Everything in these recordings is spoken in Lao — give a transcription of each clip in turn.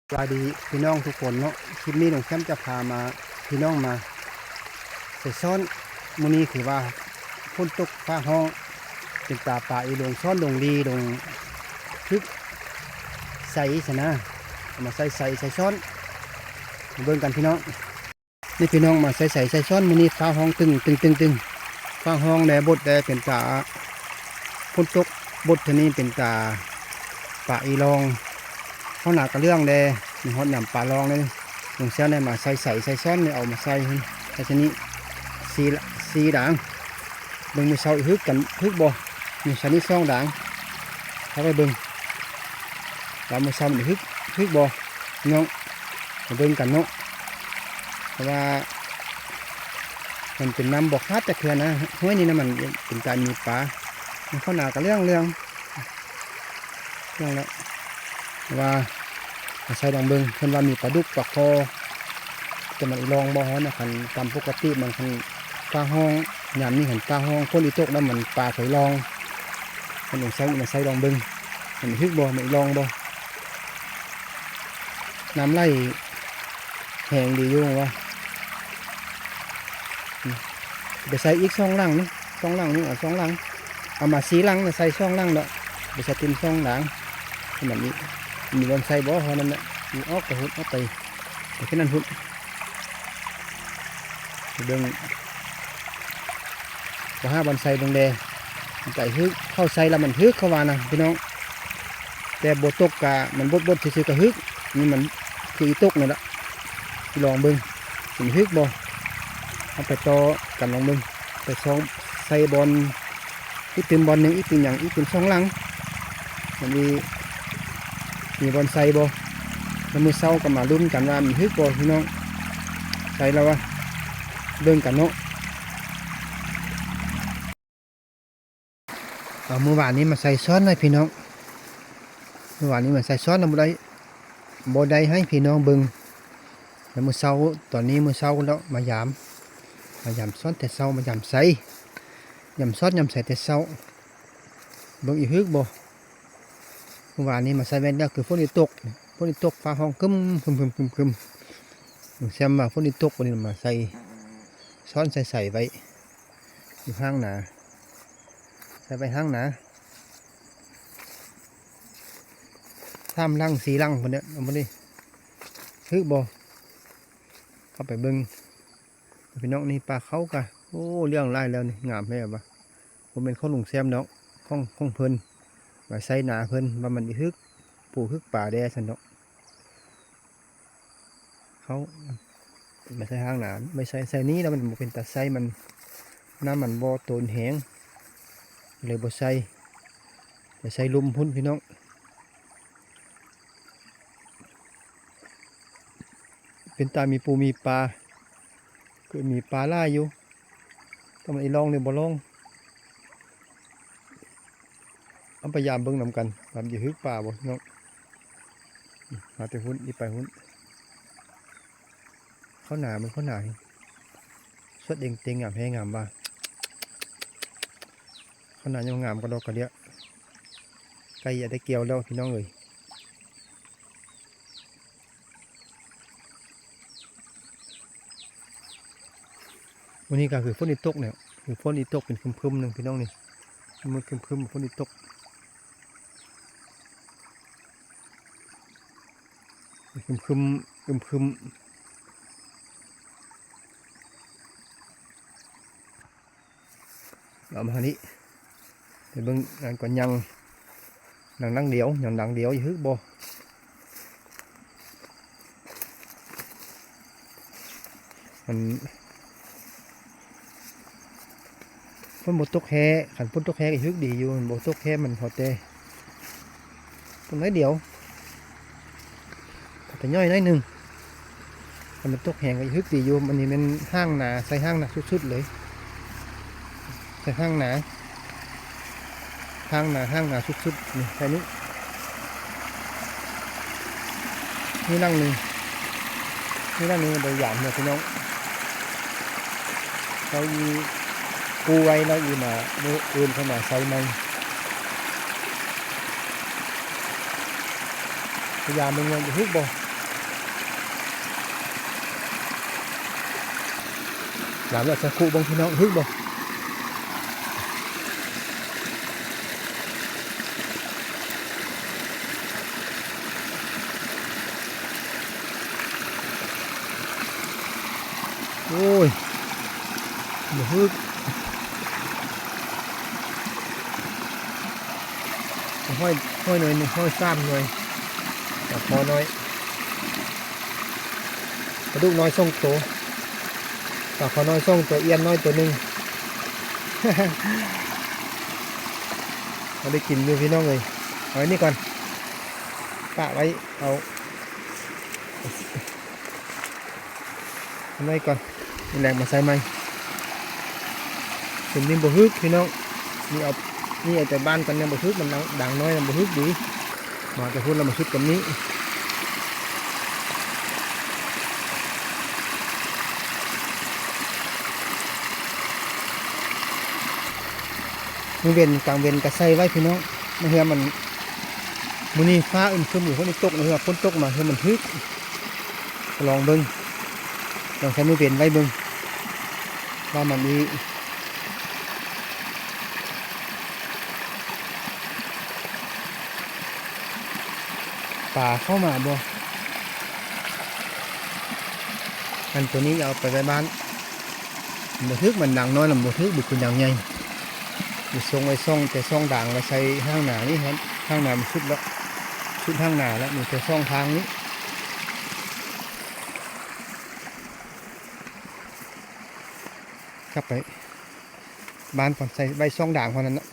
ສະບາຍດີພີ່ນ້ອງທຸກຄົນເນາະ, ຄລິບນີ້ລຸງແຊມຈະພາມາ ພີ່ນ້ອງມາໃສ່ຊ້ອນ. ມື້ນີ້ຄືວ່າຝົນຕົກຟ້າຮ້ອງ ເປັນຕາປາອີ່ຫຼົງຊ້ອນ ຫຼົງລີ ຫຼົງຖືກໃສ່ຊັ້ນນະ, ເອົາມາໃສ່ ໃສ່ ໃສ່ຊ້ອນ ມາເບິ່ງກັນພີ່ນ້ອງ. ນີ້ພີ່ນ້ອງ ມາໃສ່ ໃສ່ ໃສ່ຊ້ອນ. ມື້ນີ້ຟ້າຮ້ອງຕຶງ ຕຶງ ຕຶງ ຕຶງ ຟ້າຮ້ອງແດ່ ບົດແດ່ ເປັນຕາ ຝົນຕົກບົດເທື່ອນີ້ເປັນຕາປາອີ່ຫຼອງ ເຂົ້ານາກະເລື່ອງແດ່. ມີຮອດຍາມປາຫຼອງເດ້. ລຸງແຊມໄດ້ມາໃສ່ ໃສ່ ໃສ່ຊ້ອນນີ້ ເອົາມາໃສ່ ໃສ່ຊະນິ ສີ່ ສີ່ດາງ. ເບິ່ງມື້ເຊົ້າອີກ ຮຶກກັນ ຮຶກບໍ່? ມີຊະນິສອງດາງ. ເຮົາໄປເບິ່ງວ່າມື້ເຊົ້ານີ້ຮຶກ ຮຶກບໍ່? ພີ່ນ້ອງ ມາເບິ່ງກັນເນາະ. ເພາະວ່າມັນເປັນນ້ຳບໍ່ຂາດຈັກເທື່ອນະ, ຫ້ວຍນີ້ນະ ມັນເປັນຕາມີປາ. ມັນເຂົ້ານາກະເລື່ອງ ເລື່ອງ ເລື່ອງແລ້ວ. ເພາະວ່າມາໃສ່ລອງເບິ່ງ ເພິ່ນວ່າມີປາດຸກ ປາຄໍ ແຕ່ມັນອີ່ຫຼອງບໍ່? ເຮົານະ ຄັນຕາມປົກກະຕິມັນ ຄັນຟ້າຮ້ອງ ຍາມນີ້ຄັນຟ້າຮ້ອງ ຝົນອີ່ຕົກແລ້ວ ມັນປາເຄີຍຫຼອງ. ມັນຕ້ອງໃສ່ ມາໃສ່ລອງເບິ່ງ ມັນຮຶກບໍ່? ມັນອີ່ຫຼອງບໍ່? ນ້ຳໄຫຼແຮງດີຢູ່ວ່າ ໄປໃສ່ອີກສອງຫຼັງນີ້ ສອງຫຼັງນີ້ ເອົາສອງຫຼັງ ເອົາມາສີ່ຫຼັງນະ ໃສ່ສອງຫຼັງເນາະ. ໄປໃສ່ເຕັມສອງຫຼັງ ມັນມີ ມີບ່ອນໃສ່ບໍ່? ເພາະນັ້ນນະ ມີອອກໄປພຸ້ນ ອອກໄປ ໄປແຄ່ນັ້ນພຸ້ນ. ໄປເບິ່ງ ໄປຫາບ່ອນໃສ່ເບິ່ງແດ່. ໃສ່ຮຶກ ເຂົ້າໃສ່ແລ້ວມັນຮຶກ ເຂົາວ່ານະພີ່ນ້ອງ. ແຕ່ບໍ່ຕົກກະ ມັນບົດໆຊື່ໆກະຮຶກ. ນີ້ມັນຄືອີ່ຕົກນີ້ລະ. ລອງເບິ່ງ ມັນຮຶກບໍ່? ເຮົາໄປຕໍ່ກັນລອງເບິ່ງ. ໄປຊ່ອງໃສ່ບ່ອນ ອີກຕື່ມບ່ອນໜຶ່ງ ອີກຕື່ມຫຍັງ ອີກຕື່ມສອງຫຼັງ ມັນມີ ມີບ່ອນໃສ່ບໍ່? ແລ້ວມື້ເຊົ້າກໍມາລຸ້ນກັນວ່າມັນຮຶກບໍ່ພີ່ນ້ອງ. ໃສ່ແລ້ວວະ ເບິ່ງກັນເນາະ. ເອົາ ມື້ວານນີ້ມາໃສ່ຊ້ອນໃຫ້ພີ່ນ້ອງ, ມື້ວານນີ້ມາໃສ່ຊ້ອນນຳ ບໍ່ໄດ້ ບໍ່ໄດ້ໃຫ້ພີ່ນ້ອງເບິ່ງ. ແລ້ວມື້ເຊົ້າ ຕອນນີ້ມື້ເຊົ້າແລ້ວ ມາຢາມ ມາຢາມຊ້ອນແຕ່ເຊົ້າ ມາຢາມໃສ່ ຢາມຊ້ອນຢາມໃສ່ແຕ່ເຊົ້າ. ເບິ່ງອີກຮຶກບໍ່? ມື້ວານນີ້ມາໃສ່ແວ່ນແລ້ວ ຄືຝົນອີ່ຕົກ ຝົນອີ່ຕົກ ຟ້າຮ້ອງຄຶມ ຄຶມໆໆໆ. ລຸງແຊມວ່າຝົນອີ່ຕົກ ວັນນີ້ມາໃສ່ຊ້ອນໃສ່ໃສ່ໄວ້ ຢູ່ຫ້າງນາ ໃສ່ໄວ້ຫ້າງນາ ສາມຫຼັງ ສີ່ຫຼັງພຸ້ນແຫຼະ. ເອົາມານີ້ ຖືກບໍ່? ເຂົ້າໄປເບິ່ງພີ່ນ້ອງ. ນີ້ປາເຂົ້າກະ ໂອ້ ລ້ຽງຫຼາຍແລ້ວນີ້ ງາມແທ້ວ່າ. ບໍ່ແມ່ນຂອງລຸງແຊມດອກ ຂອງ ຂອງເພິ່ນ ວ່າໃສ່ນາເພິ່ນ ວ່າມັນອີກຮຶກ ປູກຮຶກປາແດ່ຊັ້ນດອກ. ເຂົ້າ ໄປໃສ່ຫ້າງນາ ໄປໃສ່ ໃສ່ນີ້ແລ້ວມັນບໍ່ເປັນຕາໃສ່ ມັນ ນ້ຳມັນບໍ່ໂຕນແຮງ ເລີຍບໍ່ໃສ່ ໄປໃສ່ລຸ່ມພຸ້ນພີ່ນ້ອງ. ເປັນຕາມີປູມີປາ ຄືມີປາຫຼາຍຢູ່ ແຕ່ມັນອີ່ຫຼອງຫຼືບໍ່ຫຼອງ ເອົາໄປຢາມເບິ່ງນຳກັນ ວ່າມັນຈະຮຶກປາບໍ່ເນາະ. ຫາແຕ່ຫຸ້ນ ອີ່ໄປຫຸ້ນ ເຂົ້ານາ ມັນເຂົ້ານາ ສວດເຕັງໆ ງາມແທ້ງາມວ່າ ເຂົ້ານາຍັງງາມກະດອກກະເດຍ ໃກ້ຈະໄດ້ກ່ຽວແລ້ວພີ່ນ້ອງເອີຍ. ມື້ນີ້ກະຄືຝົນອີ່ຕົກແຫຼະ ຄືຝົນອີ່ຕົກ ເປັນຄຶມໆໜຶ່ງພີ່ນ້ອງນີ້ ມືດຄຶມໆ ຝົນອີ່ຕົກ ຄຶມໆ ອຶມຄຶມ. ເອົາມານີ້ ໄປເບິ່ງອັນກ່ອນ ຍັງ ຍັງຫຼັງດຽວ ຍັງຫຼັງດຽວ ຈະຮຶກບໍ່? ມັນ ຝົນບໍ່ຕົກແທ້ ຄັນຝົນຕົກແທ້ກະຮຶກດີຢູ່ ມັນບໍ່ຕົກແທ້ ມັນພໍແຕ່ ຕົກໜ້ອຍດຽວ ອາດຈະຍ່ອຍໜ້ອຍໜຶ່ງ. ຄັນມັນຕົກແຮງກະຮຶກດີຢູ່. ອັນນີ້ແມ່ນຫ້າງນາ ໃສ່ຫ້າງນາສຸດໆເລີຍ ໃສ່ຫ້າງນາ ຫ້າງນາ ຫ້າງນາສຸດໆ ນີ້ ໃສ່ນີ້ ນີ້ຫຼັງໜຶ່ງ ນີ້ຫຼັງໜຶ່ງ ໄປຢາມເນາະພີ່ນ້ອງ. ເຮົາອີ່ກູ້ໄວ້ແລ້ວ ອີ່ມາມື້ອື່ນຄ່ອຍມາໃສ່ໃໝ່. ພະຍາເບິ່ງວ່າຈະຮຶກບໍ່? ດຳແລ້ວສັກຄູ່ເບິ່ງພີ່ນ້ອງ ຮຶກບໍ່? ໂອ້ຍ ບໍ່ຮຶກ ຮ້ອຍ ຮ້ອຍໜ່ວຍໜຶ່ງ ຮ້ອຍສາມໜ່ວຍ ປາຄໍນ້ອຍ ປາດຸກນ້ອຍສອງໂຕ ປາຄໍນ້ອຍສອງໂຕ ອຽນນ້ອຍໂຕໜຶ່ງ ພໍໄດ້ກິນຢູ່ພີ່ນ້ອງເອີຍ ເອົາໄວ້ນີ້ກ່ອນ ປະໄວ້ ເອົາ ເອົາໄວ້ກ່ອນ ມື້ແລງມາໃສ່ໃໝ່ ຊຸມນີ້ບໍ່ຮຶກພີ່ນ້ອງ ນີ້ເອົາ ນີ້ເອົາແຕ່ບ້ານກ່ອນ ຍັງບໍ່ຮຶກ ມັນດັງ ດັງນ້ອຍ ມັນບໍ່ຮຶກດີ ມາແຕ່ພຸ້ນແລ້ວມາຊຸດກັບນີ້ ມື້ເວັນ ກາງເວັນກະໃສ່ໄວ້ພີ່ນ້ອງ ມາເຮືອມັນ ມື້ນີ້ຟ້າອຶມຄຶມ ຝົນຊິຕົກ ມາເຮືອຝົນຕົກມາ ເຮືອມັນຮຶກ ລອງເບິ່ງ ລອງໃສ່ມື້ເວັນໄວ້ເບິ່ງ ວ່າມັນອີ ປາເຂົ້າມາບໍ່? ອັນໂຕນີ້ເອົາໄປໄວ້ບ້ານ ບໍ່ຖືກ ມັນດັງນ້ອຍ ມັນບໍ່ຖືກ ບໍ່ຄືດັງໃຫຍ່ ມີຊ່ອງໄວ້ຊ່ອງ ແຕ່ຊ່ອງດາງໄວ້ໃສ່ຫ້າງນານີ້ ຫ້າງນາມັນສຸດແລ້ວ ສຸດຫ້າງນາແລ້ວ ມີແຕ່ຊ່ອງທາງນີ້ ກັບໄປບ້ານກ່ອນ ໃສ່ໄວ້ຊ່ອງດາງເທົ່ານັ້ນເນາະ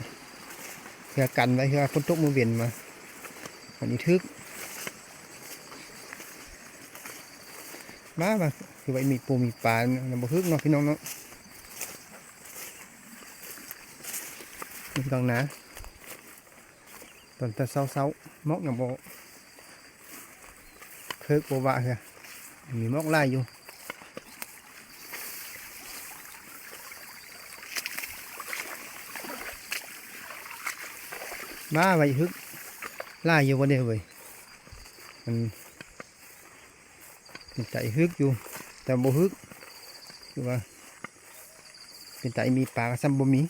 ເພື່ອກັນໄວ້ ເພື່ອຝົນຕົກມື້ເວັນມາ ມັນຊິຖືກ ມາ ມາ ຄືວ່າມີປູມີປາ ມັນບໍ່ຖືກເນາະພີ່ນ້ອງເນາະ ນີ້ກາງນາ ຕອນແຕ່ເຊົ້າໆ ໝອກຍັງບໍ່ເພີກບໍ່ວະເທື່ອ ມີໝອກຫຼາຍຢູ່ ມາ ໄວ້ຮຶກ ຫຼາຍຢູ່ບໍ່ເດ້ເວີຍ ມັນ ເປັນຕາຮຶກຢູ່ ແຕ່ບໍ່ຮຶກ ຄືວ່າ ເປັນຕາມີປາກໍຊ້ຳບໍ່ມີ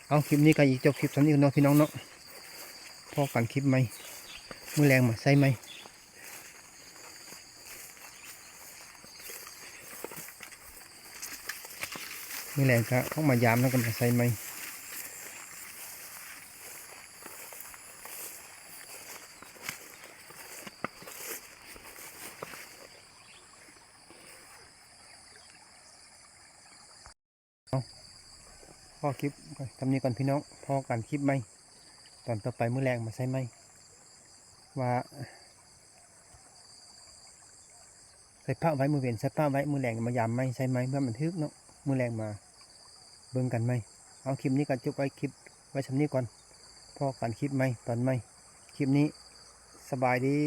ເອົາ ຄລິບນີ້ກໍຊິຈົບຄລິບສ່ຳນີ້ເນາະ ພີ່ນ້ອງເນາະ ພໍ້ກັນຄລິບໃໝ່ ມື້ແລງມາໃສ່ໃໝ່ ມື້ແລງກໍອອກມາຢາມ ແລ້ວກໍມາໃສ່ໃໝ່. ຂໍຄລິບສ່ຳນີ້ກ່ອນພີ່ນ້ອງ ພໍ້ກັນຄລິບໃໝ່ ຕອນຕໍ່ໄປມື້ແລງມາໃສ່ໃໝ່ ວ່າໃສ່ປະໄວ້ມື້ເວັນ ໃສ່ປະໄວ້ມື້ແລງມາຢາມໃໝ່ ໃສ່ໃໝ່ ເມື່ອມັນຖືກເນາະ ມື້ແລງມາເບິ່ງກັນໃໝ່ ເອົາ ຄລິບນີ້ກໍຈົບໄວ້ ຄລິບໄວ້ສ່ຳນີ້ກ່ອນ ພໍ້ກັນຄລິບໃໝ່ຕອນໃໝ່ ຄລິບນີ້ສະບາຍດີ.